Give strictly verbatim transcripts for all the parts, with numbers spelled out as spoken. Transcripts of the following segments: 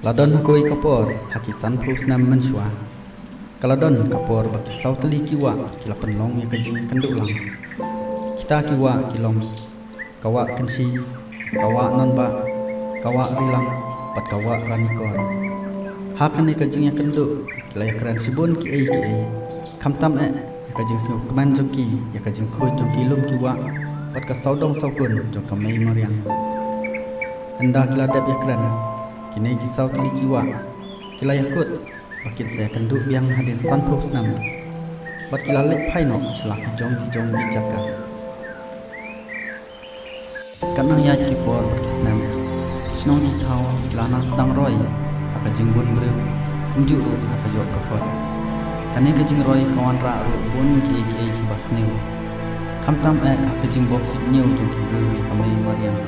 La don ha kawei ka por, ha ki sanphew snem mynshuwa, ka la don ka por ba ki saw tylli ki wah ki la pynlong ïa ka jingïakynduh lang. Kita ki wah ki long ka wah Kynshi, ka wah Nonbah, ka wah Rilang, bad ka wah Ranikor. Ha kane ka jingïakynduh ki la ïakren shibun kiei kiei, khamtam eh ïa ka jingsngewkmen jong ki ïa ka jingkhuid jong ki lum ki wah bad ka sawdong sawkun jong ka Mei Mariang. Ynda ki la dep ïakren, kine ki saw tylli ki wah ki la ïakut ba kin sa ïakynduh biang hadien sanphew snem, bad ki la leit phai noh sha la ki jong ki jong ki jaka. Katba nang ïaid ki por bad ki snem, ki shnong ki thaw ki la nang sdang roi ha ka jingbun briew, kumjuh ruh ha ka ïoh ka koit. Kane ka jingroi ka wanrah ruh bun kiei kiei kiba sniew, khamtam eh ha ka jingbymsuidñiew jong ki briew ïa ka Mei Mariang.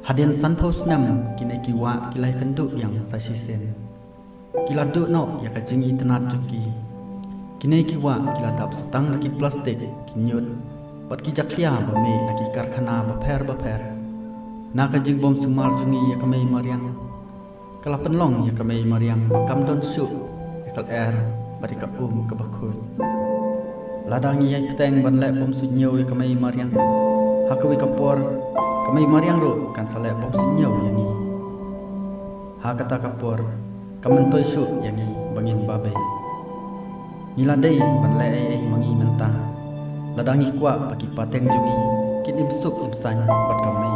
Hadien sanphew snem, kine ki wah ki la ïakynduh biang sa shisien. Ki la duh noh ïa ka jingitynnad jong ki. Kine ki wah ki la dap sa tang da ki plastik, ki ñiut, bad ki jakhlia ba mih na ki karkhana bapher bapher. Na ka jingbymsumar jong ngi ïa ka Mei Mariang, ka la pynlong ïa ka Mei Mariang ba kam don shuh ïa ka lyer bad ïa ka um kaba khuid. Lada ngi ïai bteng ban leh bymsuidñiew ïa ka Mei Mariang, ha kawei ka por ka Mei Mariang ruh kan sa leh bymsuidñiew ïa ngi. Ha kata ka por ka myntoi shuh ïa ngi ba ngin babe. Ngi la dei ban leh ei ei ma ngi mynta, lada ngi kwah ba ki pateng jong ngi kin im suk im saiñ bad ka Mei